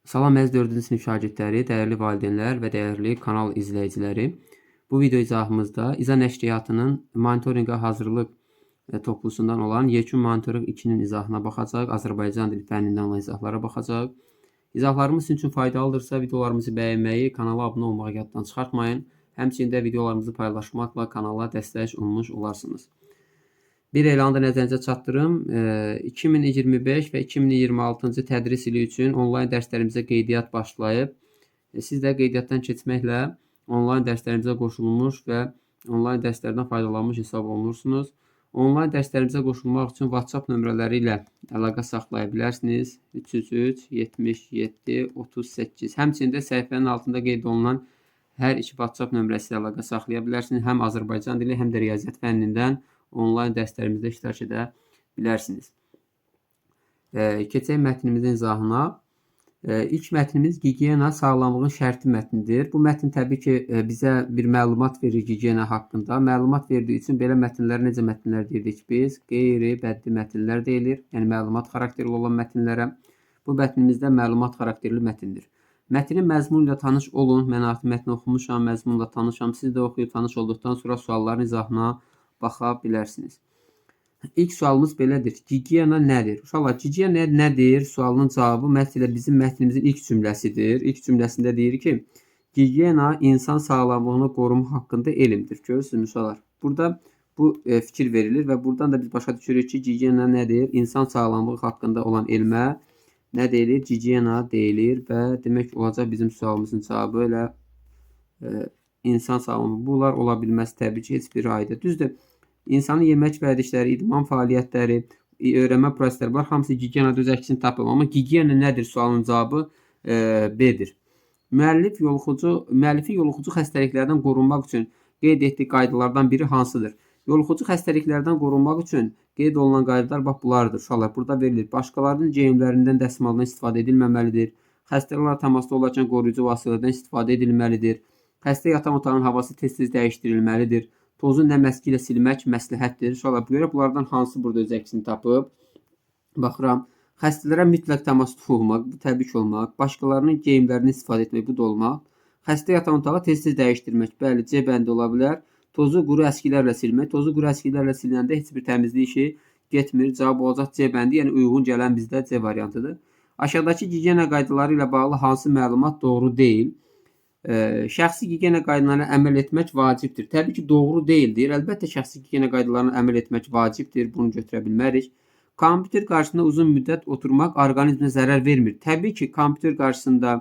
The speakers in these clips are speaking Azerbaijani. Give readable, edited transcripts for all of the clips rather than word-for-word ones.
Salam əziz 4-cü sinif şagirdləri, dəyərli valideynlər və dəyərli kanal izləyiciləri. Bu video izahımızda İza nəşriyyatının monitorinqə hazırlıq toplusundan olan Yekun Monitorinq 2-nin izahına baxacaq. Azərbaycan dili fənnindən olan izahlara baxacaq. İzahlarımız sizin üçün faydalıdırsa videolarımızı bəyənməyi, kanala abunə olmağı yaddan çıxartmayın. Həmçinin də videolarımızı paylaşmaqla kanala dəstək olmuş olarsınız. Bir elanı da nəzərinizə çatdırım. 2025 və 2026-cı tədris ili üçün onlayn dərslərimizə qeydiyyat başlayıb. Siz də qeydiyyatdan keçməklə onlayn dərslərimizə qoşulmuş və onlayn dərslərdən faydalanmış hesab olunursunuz. Onlayn dərslərimizə qoşulmaq üçün WhatsApp nömrələri ilə əlaqə saxlaya bilərsiniz. 303 77 38. Həmçinin də səhifənin altında qeyd olunan hər iki WhatsApp nömrəsi ilə əlaqə saxlaya bilərsiniz. Həm Azərbaycan dili, həm də riyaziyyat fənnindən onlayn dərslərimizdə iştirak edə bilərsiniz. Keçək mətnimizin izahına. İlk mətnimiz gigiyena sağlamlığın şərti mətnidir. Bu mətn təbii ki, bizə bir məlumat verir gigiyena haqqında. Məlumat verdiyi üçün belə mətnlərə necə mətnlər deyirdik biz? Qeyri-bəddi mətnlər deyilir. Yəni məlumat xarakterli olan mətnlərə. Bu mətnimizdə məlumat xarakterli mətndir. Mətnin məzmunu ilə tanış olun. Mən artıq mətni oxumuşam, məzmunla tanışam. Siz də oxuyub tanış olduqdan sonra sualların izahına baxa bilərsiniz. İlk sualımız belədir. Gigiyena nədir? Uşaqlar, gigiyena nədir? Sualının cavabı məhz elə bizim mətnimizin ilk cümləsidir. İlk cümləsində deyir ki, gigiyena insan sağlamlığını qoruma haqqında elmdir. Görürsünüz uşaqlar. Burada bu fikir verilir və buradan da biz başa düşürük ki, gigiyena nədir? İnsan sağlamlığı haqqında olan elmə nə deyilir? Gigiyena deyilir və demək olacaq bizim sualımızın cavabı elə insan sağlamlığı. Bunlar ola bilməz təbii ki, heç bir ayda. Düzdür? İnsanın yemək vərdişləri, idman fəaliyyətləri, öyrənmə prosesləri, bunlar hamısı gigiyenada öz əksini tapıb. Amma gigiyena nədir sualının cavabı B-dir. Müəllifin yoluxucu xəstəliklərdən qorunmaq üçün qeyd etdiyi qaydalardan biri hansıdır? Yoluxucu xəstəliklərdən qorunmaq üçün qeyd olunan qaydalar bax bunlardır. Uşaqlar, burada verilir. Başqalarının geyimlərindən, dəsmalından istifadə edilməməlidir. Xəstələrlə təmasda olarkən qoruyucu vasitələrdən istifadə edilməlidir. Xəstə yatan otağın havası tez-tez dəyişdirilməlidir. Tozu nəm əski ilə silmək məsləhətdir. Uşaqlar, görə bunlardan hansı burada öz əksini tapıb? Baxıram. Xəstələrə mütləq təmasda olmaq, bu təbii ki olmaq. Başqalarının geyimlərini istifadə etmək, bu da olmaq. Xəstə yatan otağı tez-tez dəyişdirmək. Bəli, C bəndi ola bilər. Tozu quru əskilərlə silmək. Tozu quru əskilərlə siləndə heç bir təmizlik işi getmir. Cavab olacaq C bəndi, yəni uyğun gələn bizdə C variantıdır. Aşağıdakı gigiyena qaydaları ilə bağlı hansı məlumat doğru deyil? Şəxsi gigiyena qaydalarına əməl etmək vacibdir. Təbii ki, doğru deyildir. Əlbəttə, şəxsi gigiyena qaydalarına əməl etmək vacibdir. Bunu götürə bilmərik. Kompüter qarşısında uzun müddət oturmaq orqanizmə zərər vermir. Təbii ki, kompüter qarşısında,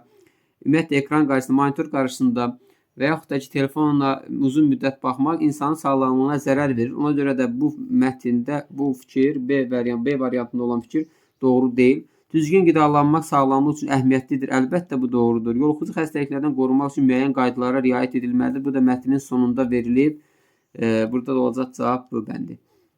ümumiyyətlə, ekran qarşısında, monitor qarşısında və yaxud da ki, telefonla uzun müddət baxmaq insanın sağlamlığına zərər verir. Ona görə də bu mətndə bu fikir, B variantında olan fikir doğru deyil. Düzgün qidalanmaq sağlamlıq üçün əhəmiyyətlidir. Əlbəttə, bu doğrudur. Yoluxucu xəstəliklərdən qorunmaq üçün müəyyən qaydalara riayət edilməlidir. Bu da mətnin sonunda verilib. Burada da olacaq cavab bu bəndi.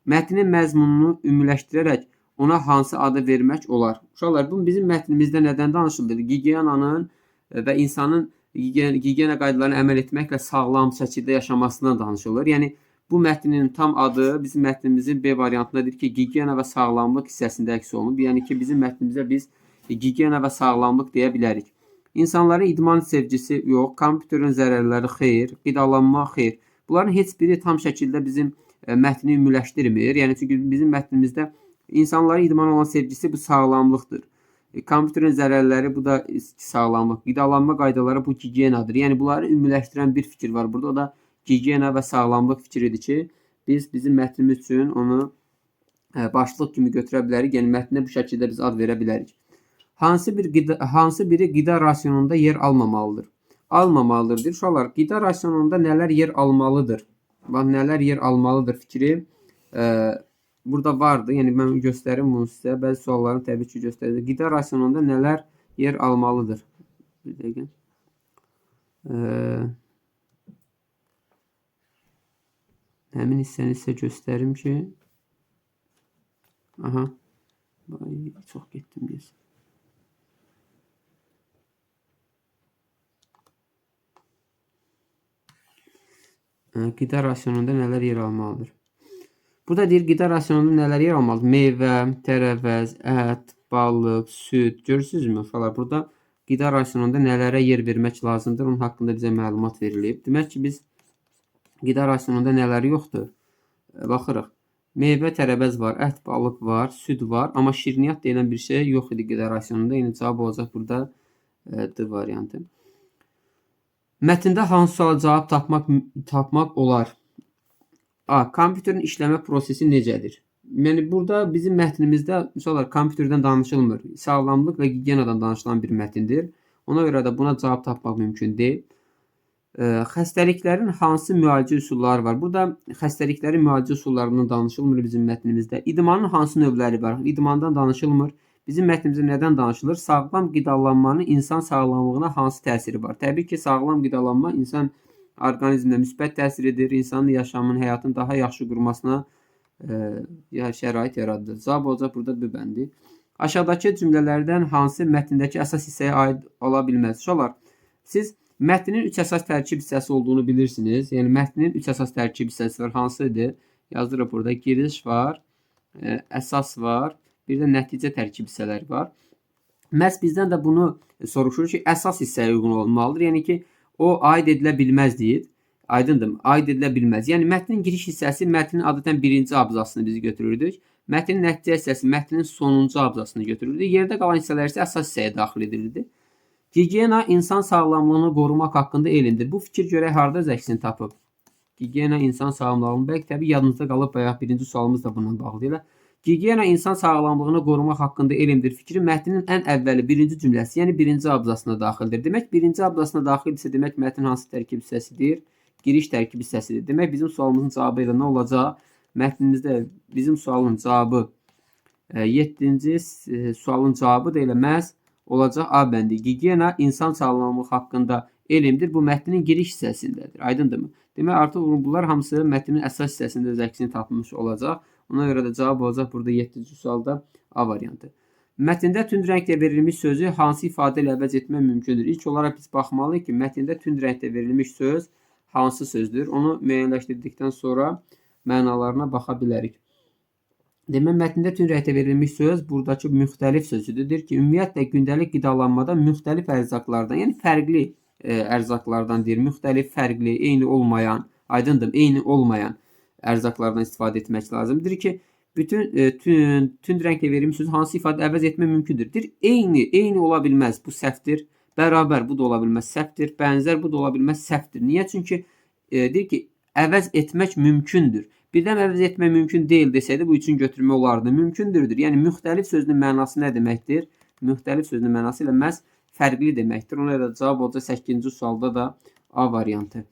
Mətnin məzmununu ümumiləşdirərək ona hansı adı vermək olar? Uşaqlar, bu bizim mətnimizdə nədən danışılır? Gigiyenanın və insanın gigiyena qaydalarına əməl etməklə sağlam şəkildə yaşamasından danışılır. Yəni, bu mətnin tam adı bizim mətnimizin B variantındadır ki, gigiyena və sağlamlıq hissəsində əks olunub. Yəni ki, bizim mətnimizə biz gigiyena və sağlamlıq deyə bilərik. İnsanların idman sevgisi yox, kompüterin zərərləri xeyr, qidalanma xeyr. Bunların heç biri tam şəkildə bizim mətni ümumiləşdirmir. Yəni, çünki bizim mətnimizdə insanların idman olan sevgisi bu sağlamlıqdır. Kompüterin zərərləri bu da sağlamlıq. Qidalanma qaydaları bu gigiyenadır. Yəni, bunları ümumiləşdirən bir fikir var burada. O da gigiyena və sağlamlıq fikridir ki, biz bizim mətnimiz üçün onu başlıq kimi götürə bilərik. Yəni, mətnə bu şəkildə biz ad verə bilərik. Hansı biri qida rasionunda yer almamalıdır? Almamalıdır deyir. Uşaqlar, qida rasionunda nələr yer almalıdır? Bax, nələr yer almalıdır fikri burada vardı. Yəni, mən göstərim bunu sizə. Bəzi suallarını təbii ki, göstərir. Qida rasionunda nələr yer almalıdır? Bir dəqiqə. Həmin hissəni sizə göstərim ki, aha, ay, çox getdim deyəsən. Qida rasionunda nələr yer almalıdır? Burada deyir, qida rasionunda nələr yer almalıdır? Meyvə, tərəvəz, ət, balıq, süd. Görürsünüzmü uşaqlar? Burada Qida rasionunda nələrə yer vermək lazımdır? Onun haqqında bizə məlumat verilib. Demək ki, biz qida rasionunda nələri yoxdur? Baxırıq. Meyvə, tərəvəz var, ət, balıq var, süd var, amma şirniyyat deyilən bir şey yox idi qida rasionunda. Yəni cavab olacaq burada D variantı. Mətndə hansı suala cavab tapmaq olar? A. Kompüterin işləmə prosesi necədir? Yəni burada bizim mətnimizdə uşaqlar kompüterdən danışılmır. Sağlamlıq və gigiyenadan danışılan bir mətindir. Ona görə də buna cavab tapmaq mümkün deyil. Xəstəliklərin hansı müalicə üsulları var? Burada xəstəliklərin müalicə üsullarından danışılmır bizim mətnimizdə. İdmanın hansı növləri var? İdmandan danışılmır. Bizim mətnimizdə nədən danışılır? Sağlam qidalanmanın insan sağlamlığına hansı təsiri var? Təbii ki, sağlam qidalanma insan orqanizminə müsbət təsir edir. İnsanın yaşamının, həyatını daha yaxşı qurmasına şərait yaradır. Cavab olacaq burada B bəndi. Aşağıdakı cümlələrdən hansı mətndəki əsas hissəyə aid ola bilməz? Uşaqlar, siz mətnin 3 əsas tərkib hissəsi olduğunu bilirsiniz. Yəni mətnin 3 əsas tərkib hissəsi var. Hansı idi? Yazdırıq burada. Giriş var, əsas var, bir də nəticə tərkib hissələri var. Məhz bizdən də bunu soruşur ki, əsas hissəyə uyğun olmalıdır. Yəni ki, o aid edilə bilməz deyir. Aydındırmı? Aid edilə bilməz. Yəni mətnin giriş hissəsi mətnin adətən birinci abzasını biz götürürdük. Mətnin nəticə hissəsi mətnin sonuncu abzasını götürürdük. Yerdə qalan hissələr isə əsas hissəyə daxil edilirdi. Gigiyena insan sağlamlığını qorumaq haqqında elmdir. Bu fikir görək harda öz əksini tapıb? Gigiyena insan sağlamlığını, bəlkə təbii yadınızda qalıb, bayaq birinci sualımız da bununla bağlı elə. Gigiyena insan sağlamlığını qorumaq haqqında elmdir fikri mətnin ən əvvəli birinci cümləsi, yəni birinci abzasına daxildir. Demək birinci abzasına daxildirsə, demək mətnin hansı tərkib hissəsidir? Giriş tərkib hissəsidir. Demək bizim sualımızın cavabı elə nə olacaq? Mətnimizdə bizim sualın cavabı 7-ci sualın cavabı da elə məhz olacaq A bəndi. Gigiyena insan sağlamlığı haqqında elmdir. Bu mətnin giriş hissəsindədir. Aydındırmı? Demək artıq bunlar hamısı mətnin əsas hissəsində öz əksini tapmış olacaq. Ona görə də cavab olacaq burada 7-ci sualda A variantı. Mətndə tünd rənglə verilmiş sözü hansı ifadə ilə əvəz etmək mümkündür? İlk olaraq biz baxmalıyıq ki, mətndə tünd rəngdə verilmiş söz hansı sözdür? Onu müəyyənləşdirdikdən sonra mənalarına baxa bilərik. Demək, mətndə tünd rəngdə verilmiş söz buradakı müxtəlif sözüdür. Deyir ki, ümumiyyətlə gündəlik qidalanmada müxtəlif ərzaqlardan, yəni fərqli ərzaqlardan deyir, müxtəlif, fərqli, eyni olmayan, aydındır, eyni olmayan ərzaqlardan istifadə etmək lazımdır ki, bütün tünd rənglə verilmiş sözü hansı ifadə əvəz etmək mümkündür? Deyir, eyni ola bilməz, bu səhvdir. Bərabər, bu da ola bilməz, səhvdir. Bənzər, bu da ola bilməz, səhvdir. Niyə? Çünki deyir ki, əvəz etmək mümkündür. Birdən əvəz etmək mümkün deyil desəydi, bu üçün götürmək olardı. Mümkündürdür. Yəni, müxtəlif sözünün mənası nə deməkdir? Müxtəlif sözünün mənası ilə məhz fərqli deməkdir. Ona görə cavab olacaq 8-ci sualda da A variantı.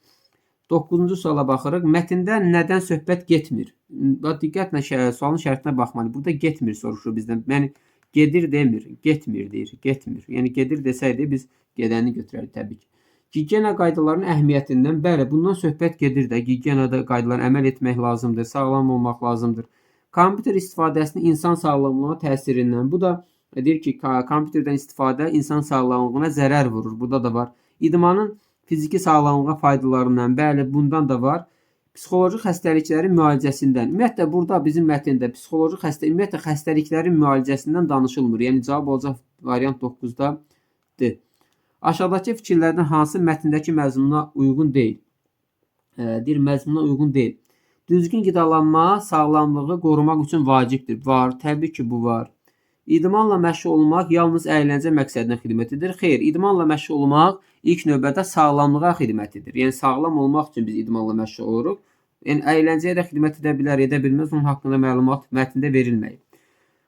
9-cu suala baxırıq. Mətndə nədən söhbət getmir? Diqqətlə sualın şərtinə baxmalı. Burada getmir soruşur bizdən. Yəni, gedir demir, getmir deyir, getmir. Yəni, gedir desəydi biz gedəni götürərdik təbii ki. Gigiyena qaydalarının əhəmiyyətindən, bəli, bundan söhbət gedir də. Gigiyenada qaydalara əməl etmək lazımdır, sağlam olmaq lazımdır. Kompüter istifadəsinin insan sağlamlığına təsirindən. Bu da deyir ki, kompüterdən istifadə insan sağlamlığına zərər vurur. Burada da var. İdmanın fiziki sağlamlığa faydalarından, bəli, bundan da var. Psixoloji xəstəliklərin müalicəsindən. Ümumiyyətlə, burada bizim mətndə psixoloji ümumiyyətlə, xəstəliklərin müalicəsindən danışılmır. Yəni, cavab olacaq variant 9-da D. Aşağıdakı fikirlərdən hansı mətndəki məzmuna uyğun deyil? Deyir, məzmuna uyğun deyil. Düzgün qidalanma sağlamlığı qorumaq üçün vacibdir. Var, təbii ki, bu var. İdmanla məşğul olmaq yalnız əyləncə məqsədinə xidmət edir. Xeyr, idmanla məşğul olmaq ilk növbədə sağlamlığa xidmət edir. Yəni, sağlam olmaq üçün biz idmanla məşğul oluruq. Yəni, əyləncəyə də xidmət edə bilər, edə bilməz. Onun haqqında məlumat mətndə verilməyib.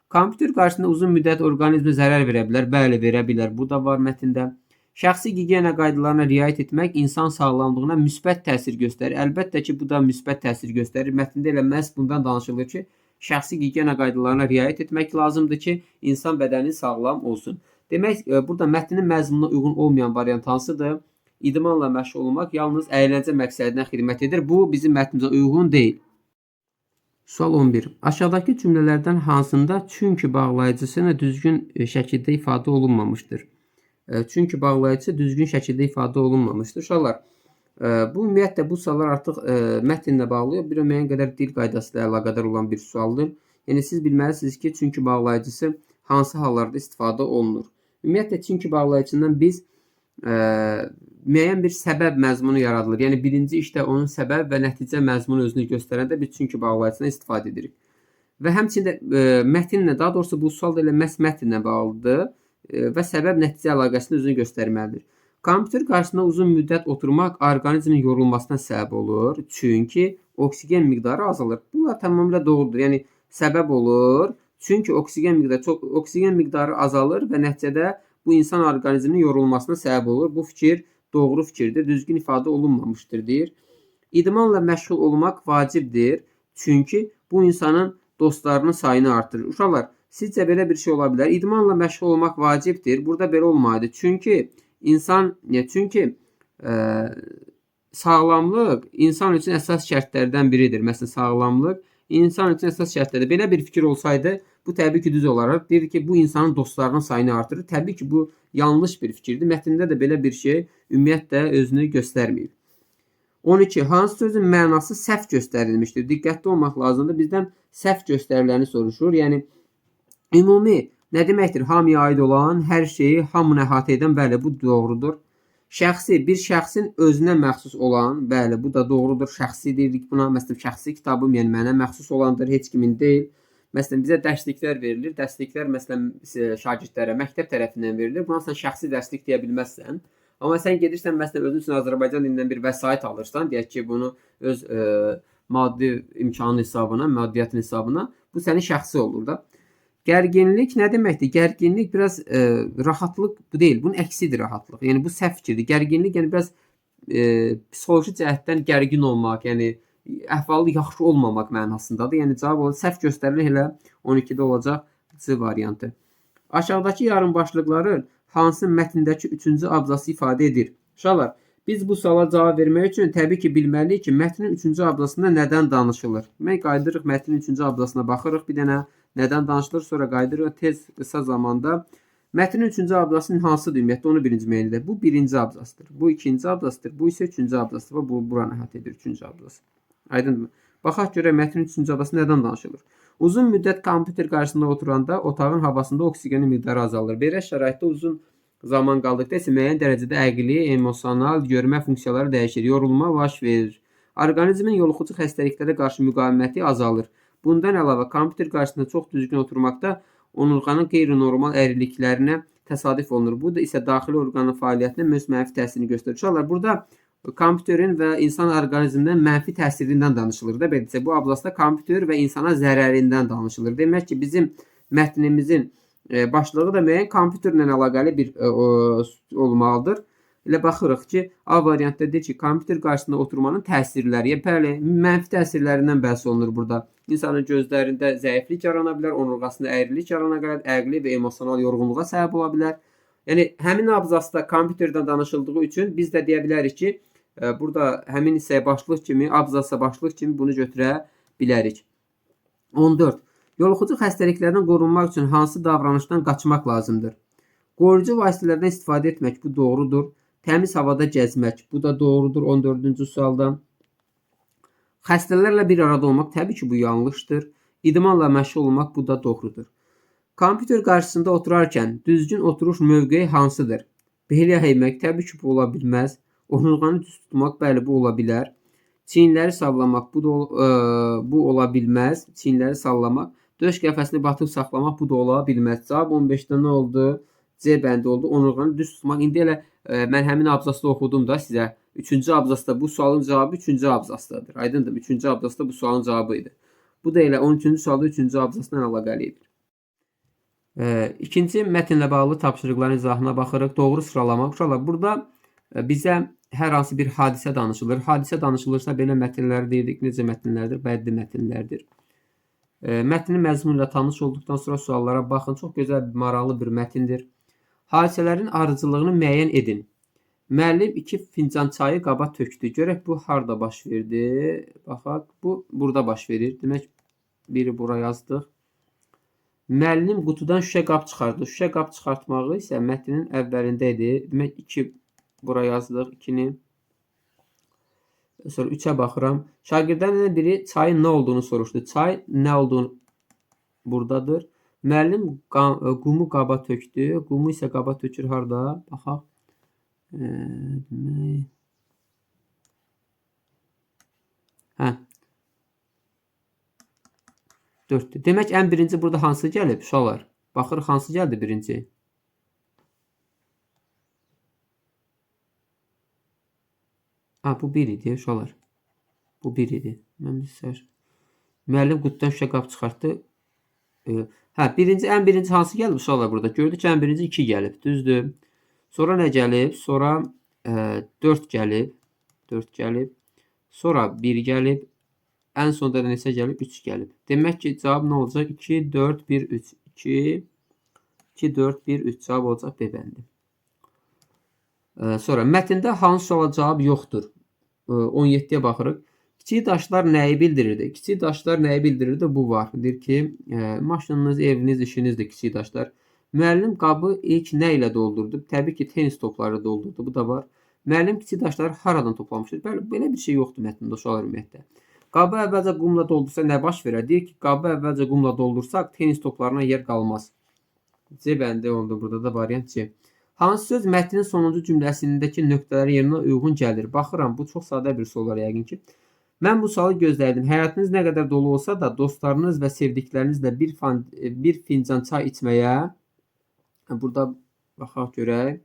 Kompüter qarşısında uzun müddət orqanizmə zərər verə bilər. Bəli, verə bilər. Bu da var mətndə. Şəxsi gigiyena qaydalarına riayət etmək insan sağlamlığına müsbət təsir göstərir. Əlbəttə ki, bu da müsbət təsir göstərir. Mətndə elə məhz bundan danışılır ki, şəxsi gigiyena qaydalarına riayət etmək lazımdır ki, insan bədəni sağlam olsun. Demək, burada mətnin məzmununa uyğun olmayan variant hansıdır? İdmanla məşğul olmaq yalnız əyləncə məqsədinə xidmət edir. Bu, bizim mətnimizə uyğun deyil. Sual 11. Aşağıdakı cümlələrdən hansında çünki bağlayıcısı düzgün şəkildə ifadə olunmamışdır? Çünki bağlayıcısı düzgün şəkildə ifadə olunmamışdır. Uşaqlar, bu ümumiyyətlə bu suallar artıq mətnlə bağlı, bir müəyyən qədər dil qaydası ilə əlaqədar olan bir sualdır. Yəni siz bilməlisiniz ki, çünki bağlayıcısı hansı hallarda istifadə olunur. Ümumiyyətlə, çünki bağlayıcından biz müəyyən bir səbəb məzmunu yaradılır. Yəni, birinci işdə onun səbəb və nəticə məzmunu özünü göstərəndə biz çünki bağlayıcından istifadə edirik. Və həmçində mətinlə, daha doğrusu bu sual da elə məhz mətinlə bağlıdır və səbəb-nəticə əlaqəsini özünü göstərməlidir. Kompüter qarşısında uzun müddət oturmaq orqanizmin yorulmasına səbəb olur. Çünki oksigen miqdarı azalır. Bunlar tamamilə doğrudur. Yəni, səbəb olur. Çünki oksigen miqdarı azalır və nəticədə bu insan orqanizminin yorulmasına səbəb olur. Bu fikir doğru fikirdir. Düzgün ifadə olunmamışdır, deyir. İdmanla məşğul olmaq vacibdir. Çünki bu insanın dostlarının sayını artırır. Uşaqlar, sizcə belə bir şey ola bilər? İdmanla məşğul olmaq vacibdir. Burada belə olmalıdır. Çünki sağlamlıq insan üçün əsas şərtlərdən biridir. Məsələn, sağlamlıq insan üçün əsas şərtlərdir. Belə bir fikir olsaydı, bu təbii ki, düz olaraq deyir ki, bu insanın dostlarının sayını artırır. Təbii ki, bu yanlış bir fikirdir. Mətndə də belə bir şey ümumiyyətlə özünü göstərməyib. 12. Hansı sözün mənası səhv göstərilmişdir? Diqqətli olmaq lazımdır. Bizdən səhv göstəriləni soruşur. Yəni, ümumi nə deməkdir? Hamıya aid olan hər şeyi hamını əhatə edən, bəli, bu doğrudur. Şəxsi, bir şəxsin özünə məxsus olan, bəli, bu da doğrudur. Şəxsi deyirik buna. Məsələn, şəxsi kitabım, yəni mənə məxsus olandır, heç kimin deyil. Məsələn, bizə dərsliklər verilir. Dərsliklər, məsələn, şagirdlərə məktəb tərəfindən verilir. Buna sən şəxsi dərslik deyə bilməzsən. Amma sən gedirsən, məsələn, özün üçün Azərbaycan dilindən bir vəsait alırsan, deyək ki, bunu öz maddi imkanın hesabına, maddiyyatın hesabına, bu sənin şəxsi olur da. Gərginlik nə deməkdir? Gərginlik biraz rahatlıq bu deyil, bunun əksidir rahatlıq. Yəni, bu səhv fikirdir. Gərginlik, yəni biraz psixoloji cəhətdən gərgin olmaq, yəni əhvalı yaxşı olmamaq mənasındadır. Yəni, cavab olacaq, səhv göstərilir elə 12-də olacaq C variantı. Aşağıdakı yarım başlıqları hansı mətndəki 3-cü abzası ifadə edir? Uşaqlar, biz bu suala cavab vermək üçün təbii ki, bilməliyik ki, mətnin 3-cü abzasında nədən danışılır? Demək, qayıdırıq mətnin 3-cü abzasına baxırıq bir dənə nədən danışılır, sonra qayıdırıq tez qısa zamanda. Mətnin 3-cü abzasının hansıdır ümumiyyətlə, onu birinci müəyyən edək. Bu birinci abzasdır, bu ikinci abzasdır, bu isə üçüncü abzasdır və bu buranı əhatə edir 3-cü abzası. Aydındırmı? Baxaq görək mətnin 3-cü abzası nədən danışılır? Uzun müddət kompüter qarşısında oturanda otağın havasında oksigenin miqdarı azalır. Belə şəraitdə uzun zaman qaldıqda isə müəyyən dərəcədə əqli, emosional, görmə funksiyaları dəyişir, yorulma baş verir. Orqanizmin yoluxucu xəstəliklərə qarşı müqaviməti azalır. Bundan əlavə, kompüter qarşısında çox düzgün oturmaqda onurğanın qeyri-normal əyriliklərinə təsadüf olunur. Bu da isə daxili orqanın fəaliyyətinə mənfi təsirini göstərir. Uşaqlar, burada kompüterin və insan orqanizmindən mənfi təsirindən danışılır da, belə desək, bu abzasda kompüter və insana zərərindən danışılır. Demək ki, bizim mətnimizin başlığı da müəyyən kompüterlə əlaqəli bir olmalıdır. Elə baxırıq ki, A variantda deyir ki, kompüter qarşısında oturmanın təsirləri, yəni, bəli, mənfi təsirlərindən bəhs olunur burada. İnsanın gözlərində zəiflik yarana bilər, onurğasında əyrilik yarana bilər, əqli və emosional yorğunluğa səbəb ola bilər. Yəni, həmin abzasda kompüterdən danışıldığı üçün biz də deyə bilərik ki, burada həmin hissəyə başlıq kimi, abzasa başlıq kimi bunu götürə bilərik. 14. Yoluxucu xəstəliklərdən qorunmaq üçün hansı davranışdan qaçmaq lazımdır? Qoruyucu vasitələrdən istifadə etmək, bu doğrudur. Təmiz havada gəzmək, bu da doğrudur 14-cü sualda. Xəstələrlə bir arada olmaq, təbii ki, bu yanlışdır. İdmanla məşğul olmaq, bu da doğrudur. Kompüter qarşısında oturarkən düzgün oturuş mövqeyi hansıdır? Belə əymək, təbii ki, bu ola bilməz. Onurğanı düz tutmaq, bəli, bu ola bilər. Çiyinləri sallamaq, bu ola bilməz. Çiyinləri sallamaq. Döş qəfəsini batıb saxlamaq, bu da ola bilməz. Cavab 15-də nə oldu? C bəndi oldu. Onurğanı düz tutmaq. İndi elə mən həmin abzasda oxudum da sizə. 3-cü abzasda bu sualın cavabı 3-cü abzasdadır. Aydındır? 3-cü abzasda bu sualın cavabı idi. Bu da elə 13-cü sualda 3-cü abzasla əlaqəli idi. İkinci mətnlə bağlı tapşırıqların izahına baxırıq. Doğru sıralama. Uşaqlar, burada bizə hər hansı bir hadisə danışılır. Hadisə danışılırsa belə mətnləri deyirik. Necə mətnlərdir? Bədii mətnlərdir. Mətnin məzmunu ilə tanış olduqdan sonra suallara baxın. Çox gözəl, maraqlı bir mətindir. Hadisələrin ardıcıllığını müəyyən edin. Müəllim 2 fincan çayı qaba tökdü. Görək bu harda baş verdi. Baxaq, bu burada baş verir. Demək, biri bura yazdıq. Müəllim qutudan şüşə qab çıxardı. Şüşə qab çıxartmağı isə mətnin əvvəlində idi. Demək, 2 bura yazdıq, 2-ni. Sonra 3-ə baxıram. Şagirdlərdən biri çayın nə olduğunu soruşdu. Çay nə olduğunu buradadır. Müəllim qumu qaba tökdü. Qumu isə qaba tökür harda? Baxaq. Demək. Hə. 4-dür. Demək, ən birinci burada hansı gəlib? Uşaqlar. Baxırıq, hansı gəldi birinci? Ha, bu 1 idi, uşaqlar. Bu 1 idi. Mən bir səhv. Müəllim qutudan şüşə qab çıxartdı. Hə, birinci, ən birinci hansı gəlib uşaqlar burada? Gördük ki, ən birinci 2 gəlib. Düzdür. Sonra nə gəlib? Sonra 4 gəlib. 4 gəlib. Sonra 1 gəlib. Ən sonda da neçə gəlib? 3 gəlib. Demək ki, cavab nə olacaq? 2, 4, 1, 3. 2, 2, 4, 1, 3. Cavab olacaq B bəndi. Sonra mətndə hansı suala cavab yoxdur? 17-yə baxırıq. Kiçik daşlar nəyi bildirirdi? Kiçik daşlar nəyi bildirirdi? Bu var. Deyir ki, maşınınız, eviniz, işinizdir kiçik daşlar. Müəllim qabı ilk nə ilə doldurdu? Təbii ki, tenis topları doldurdu. Bu da var. Müəllim kiçik daşları haradan toplamışdır? Bəli, belə bir şey yoxdur mətndə uşaqlar ümumiyyətlə. Qabı əvvəlcə qumla doldursa nə baş verər? Deyir ki, qabı əvvəlcə qumla doldursaq tenis toplarına yer qalmaz. C bəndi oldu burada da variant C. Hansı söz mətnin sonuncu cümləsindəki nöqtələrin yerinə uyğun gəlir? Baxıram, bu çox sadə bir suallar yəqin ki. Mən bu sualı gözləyirdim. Həyatınız nə qədər dolu olsa da dostlarınız və sevdiklərinizlə bir fincan çay içməyə, burada baxaq görək.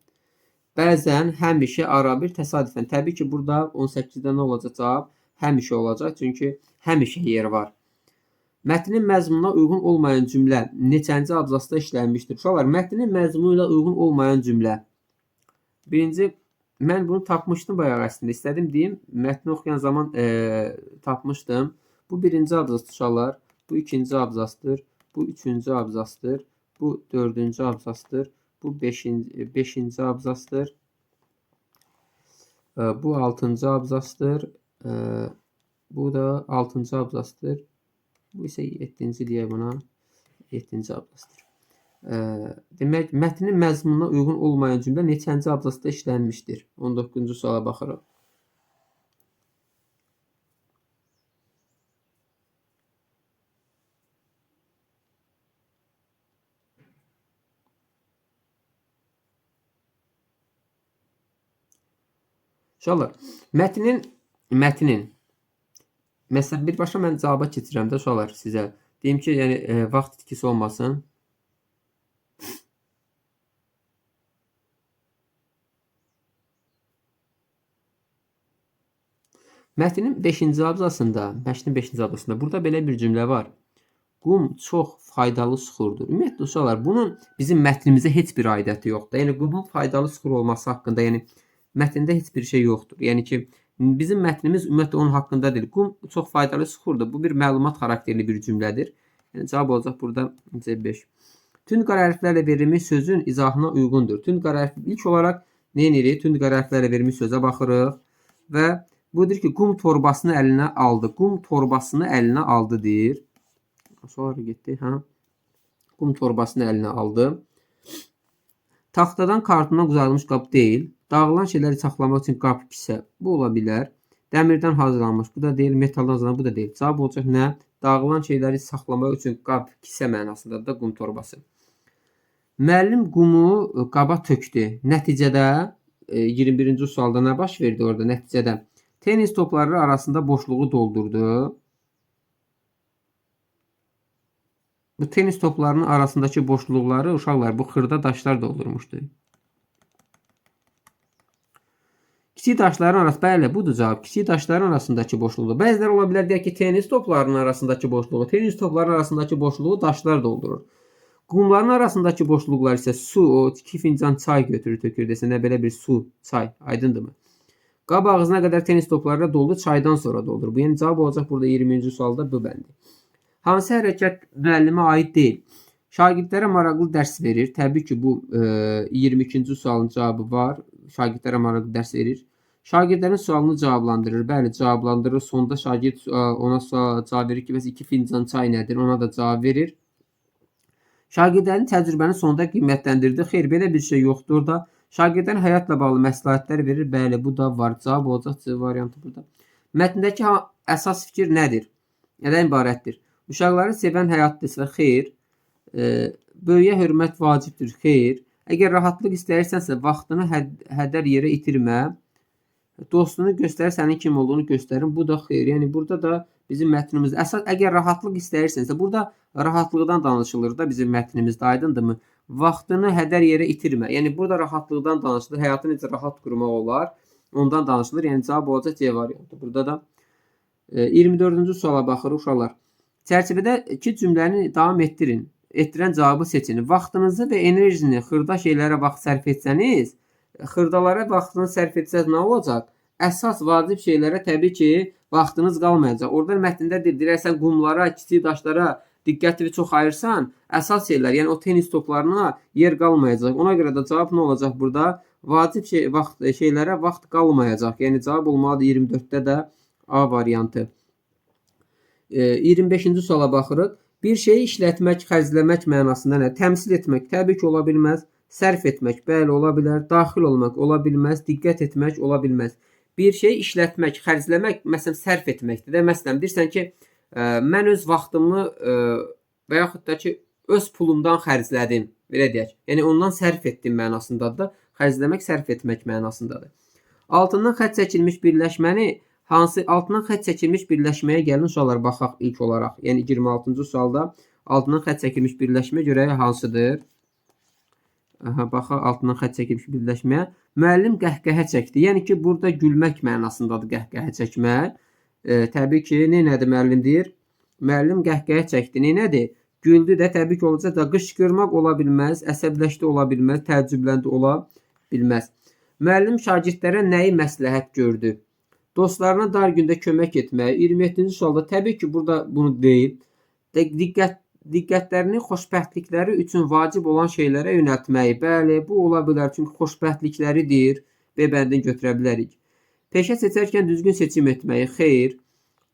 Bəzən, həmişə, arabir, təsadüfən. Təbii ki, burada 18-də nə olacaq cavab? Həmişə olacaq. Çünki həmişə yer var. Mətnin məzmununa uyğun olmayan cümlə neçənci abzasda işlənmişdir? Uşaqlar, mətnin məzmunu ilə uyğun olmayan cümlə. Birinci, mən bunu tapmışdım bayaq əslində. İstədim deyim, mətni oxuyan zaman tapmışdım. Bu birinci abzasdır uşaqlar. Bu ikinci abzasdır. Bu üçüncü abzasdır. Bu dördüncü abzasdır. Bu beşinci abzasdır. Bu altıncı abzasdır. Bu da altıncı abzasdır. Bu isə 7-ci deyək buna. 7-ci abzasdır. Demək, mətnin məzmununa uyğun olmayan cümlə neçənci abzasda işlənmişdir? 19-cu suala baxırıq. Uşaqlar, mətnin məsələn, birbaşa mən cavaba keçirəm də uşaqlar sizə. Deyim ki, yəni vaxt itkisi olmasın. Mətnin 5-ci abzasında, burada belə bir cümlə var. Qum çox faydalı suxurdur. Ümumiyyətlə uşaqlar, bunun bizim mətnimizə heç bir aidiyyəti yoxdur. Yəni qumun faydalı suxur olması haqqında, yəni mətndə heç bir şey yoxdur. Yəni ki, bizim mətnimiz ümumiyyətlə onun haqqında deyil. Qum çox faydalı suxurdur. Bu bir məlumat xarakterli bir cümlədir. Yəni cavab olacaq burada C5. Tünd qara hərflərlə verilmiş sözün izahına uyğundur. Tünd qara hərf ilk olaraq nə edirik? Tünd qara hərflərlə verilmiş sözə baxırıq və budur ki, qum torbasını əlinə aldı. Qum torbasını əlinə aldı deyir. Sonra getdi, hə? Qum torbasını əlinə aldı. Taxtadan, kartondan quzarılmış qab deyil. Dağılan şeyləri saxlamaq üçün qab, kisə. Bu ola bilər. Dəmirdən hazırlanmış. Bu da deyil. Metaldan hazırlanmış. Bu da deyil. Cavab olacaq nə? Dağılan şeyləri saxlamaq üçün qab, kisə mənasındadır da qum torbası. Müəllim qumu qaba tökdü. Nəticədə 21-ci sualda nə baş verdi orada? Nəticədə tenis topları arasında boşluğu doldurdu. Bu tenis toplarının arasındakı boşluqları uşaqlar bu xırda daşlar doldurmuşdu. Kiçik daşların arası, bəli, budur cavab. Kiçik daşların arasındakı boşluğu. Bəziləri ola bilər deyək ki, tenis toplarının arasındakı boşluğu, tenis toplarının arasındakı boşluğu daşlar doldurur. Qumların arasındakı boşluqlar isə su, o 2 fincan çay götürür, tökür desə, nə belə bir su, çay, aydındırmı? Qab ağzına qədər tenis toplarıyla doldu, çaydan sonra doldurur. Bu, yəni cavab olacaq burada 20-ci sualda bu bəndi. Hansı hərəkət müəllimə aid deyil? Şagirdlərə maraqlı dərs verir. Təbii ki, bu 22-ci sualın cavabı var. Şagirdlərə maraqlı dərs verir. Şagirdlərin sualını cavablandırır. Bəli, cavablandırır. Sonda şagird ona cavab verir ki, bəs 2 fincan çay nədir? Ona da cavab verir. Şagirdlərin təcrübəni sonda qiymətləndirdi. Xeyr, belə bir şey yoxdur da. Şagirdlərin həyatla bağlı məsləhətlər verir. Bəli, bu da var. Cavab olacaq C variantı burada. Mətndəki əsas fikir nədir? Nədən ibarətdir? Uşaqları sevən həyat desə, xeyr. Böyüyə hörmət vacibdir. Xeyr. Əgər rahatlıq istəyirsənsə, vaxtını hədər yerə itirmə. Dostunu göstər, sənin kim olduğunu göstərin. Bu da xeyr. Yəni burada da bizim mətnimiz əsas əgər rahatlıq istəyirsənsə, burada rahatlıqdan danışılır da bizim mətnimizdə, aydındırmı? Vaxtını hədər yerə itirmə. Yəni burada rahatlıqdan danışılır. Həyatı necə rahat qurmaq olar? Ondan danışılır. Yəni cavab olacaq C variantı. Burada da 24-cü suala baxırıq uşaqlar. Çərçivədəki cümləni davam etdirin. Etdirən cavabı seçin. Vaxtınızı və enerjini xırda şeylərə vaxt sərf etsəniz, xırdalara vaxtını sərf etsəniz nə olacaq? Əsas vacib şeylərə təbii ki, vaxtınız qalmayacaq. Orada mətndə deyir, deyirsən qumlara, kiçik daşlara diqqətini çox ayırsan, əsas şeylər, yəni o tenis toplarına yer qalmayacaq. Ona görə də cavab nə olacaq burada? Vacib şey, vaxt şeylərə vaxt qalmayacaq. Yəni cavab olmalıdır 24-də də A variantı. 25-ci suala baxırıq. Bir şeyi işlətmək, xərcləmək mənasında nə? Təmsil etmək təbii ki, ola bilməz. Sərf etmək, bəli, ola bilər. Daxil olmaq ola bilməz. Diqqət etmək ola bilməz. Bir şeyi işlətmək, xərcləmək, məsələn, sərf etməkdir də. Məsələn, deyirsən ki, mən öz vaxtımı və yaxud da ki, öz pulumdan xərclədim, belə deyək. Yəni ondan sərf etdim mənasındadır da. Xərcləmək, sərf etmək mənasındadır. Altından xətt çəkilmiş birləşməni hansı altından xətt çəkilmiş birləşməyə gəlin uşaqlar baxaq ilk olaraq. Yəni 26-cı sualda altından xətt çəkilmiş birləşmə görək hansıdır? Aha, baxaq altından xətt çəkilmiş birləşməyə. Müəllim qəhqəhə çəkdi. Yəni ki, burada gülmək mənasındadır qəhqəhə çəkmək. Təbii ki, nə nədir müəllim deyir? Müəllim qəhqəhə çəkdi. Nə nədir? Güldü də təbii ki, olacaq da qışqırmaq ola bilməz, əsəbləşdi ola bilməz, təəccübləndi ola bilməz. Müəllim şagirdlərə nəyi məsləhət gördü? Dostlarına dar gündə kömək etməyi. 27-ci sualda təbii ki, burada bunu deyil. Diqqətlərini xoşbəxtlikləri üçün vacib olan şeylərə yönəltməyi. Bəli, bu ola bilər. Çünki xoşbəxtlikləri deyir. B bəndini götürə bilərik. Peşə seçərkən düzgün seçim etməyi. Xeyr.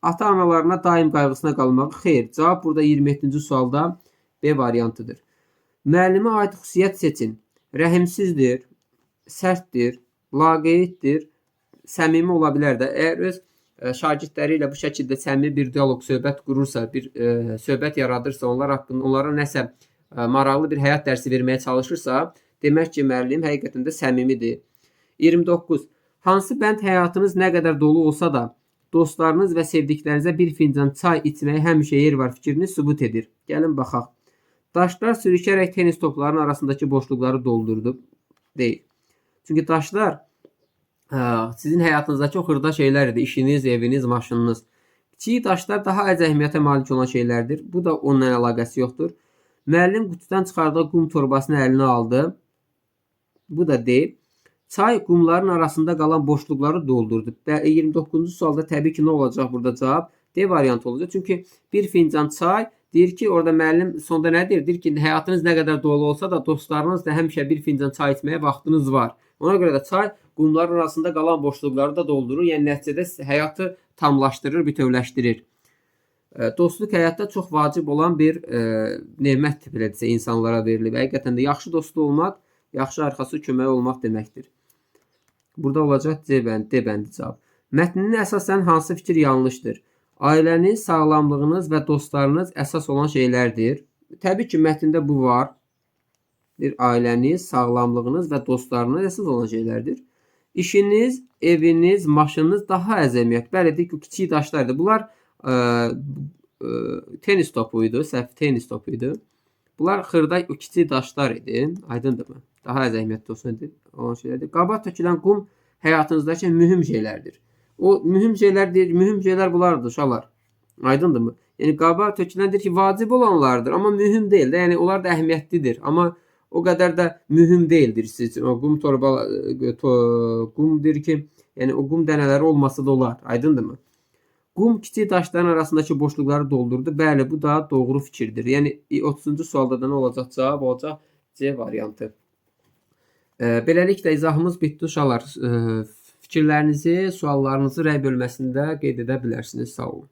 Ata-analarına daim qayğısına qalmağı. Xeyr. Cavab burada 27-ci sualda B variantıdır. Müəllimə aid xüsusiyyət seçin. Rəhimsizdir, sərtdir, laqeyddir, səmimi ola bilər də. Əgər öz şagirdləri ilə bu şəkildə səmimi bir dialoq, söhbət qurursa, bir söhbət yaradırsa, onlar haqqında onlara nəsə maraqlı bir həyat dərsi verməyə çalışırsa, demək ki, müəllim həqiqətən də səmimidir. 29. Hansı bənd həyatınız nə qədər dolu olsa da, dostlarınız və sevdiklərinizə bir fincan çay içməyə həmişə yer var fikrini sübut edir? Gəlin baxaq. Daşlar sürükərək tenis toplarının arasındakı boşluqları doldurdu. Deyil. Çünki daşlar sizin həyatınızdakı o xırda şeylərdir. İşiniz, eviniz, maşınınız. Kiçik daşlar daha az əhəmiyyətə malik olan şeylərdir. Bu da onunla əlaqəsi yoxdur. Müəllim qutudan çıxardığı qum torbasını əlinə aldı. Bu da deyil. Çay qumların arasında qalan boşluqları doldurdu. 29-cu sualda təbii ki, nə olacaq burada cavab? D variantı olacaq. Çünki bir fincan çay deyir ki, orada müəllim sonda nə deyir? Deyir ki, həyatınız nə qədər dolu olsa da dostlarınızla həmişə bir fincan çay içməyə vaxtınız var. Ona görə də çay qumların arasında qalan boşluqları da doldurur. Yəni nəticədə həyatı tamlaşdırır, bütövləşdirir. Dostluq həyatda çox vacib olan bir nemətdir, belə desə, insanlara verilib. Həqiqətən də yaxşı dostu olmaq, yaxşı arxası köməyi olmaq deməkdir. Burada olacaq C bəndi, D bəndi cavab. Mətnin əsasən hansı fikir yanlışdır? Ailəniz, sağlamlığınız və dostlarınız əsas olan şeylərdir. Təbii ki, mətndə bu var. Bir ailəniz, sağlamlığınız və dostlarınız əsas olan şeylərdir. İşiniz, eviniz, maşınınız daha əzəmiyyət. Bəli, deyik ki, kiçik daşlardır. Bunlar tenis topu idi, səhv tenis topu idi. Bunlar xırda kiçik daşlar idi. Aydındırmı? Daha az əhəmiyyətli olsun idi, olan şeylərdir. Qaba tökülən qum həyatınızdakı mühüm şeylərdir. O mühüm şeylər deyir, mühüm şeylər bunlardır uşaqlar. Aydındırmı? Yəni qaba töküləndir ki, vacib olanlardır, amma mühüm deyil də. Yəni onlar da əhəmiyyətlidir, amma o qədər də mühüm deyildir siz üçün. O qum torba qum deyir ki, yəni o qum dənələri olmasa da olar. Aydındırmı? Qum kiçik daşların arasındakı boşluqları doldurdu. Bəli, bu da doğru fikirdir. Yəni 30-cu sualda da nə olacaq? Cavab olacaq C variantı. Beləliklə izahımız bitdi uşaqlar. Fikirlərinizi, suallarınızı rəy bölməsində qeyd edə bilərsiniz. Sağ olun.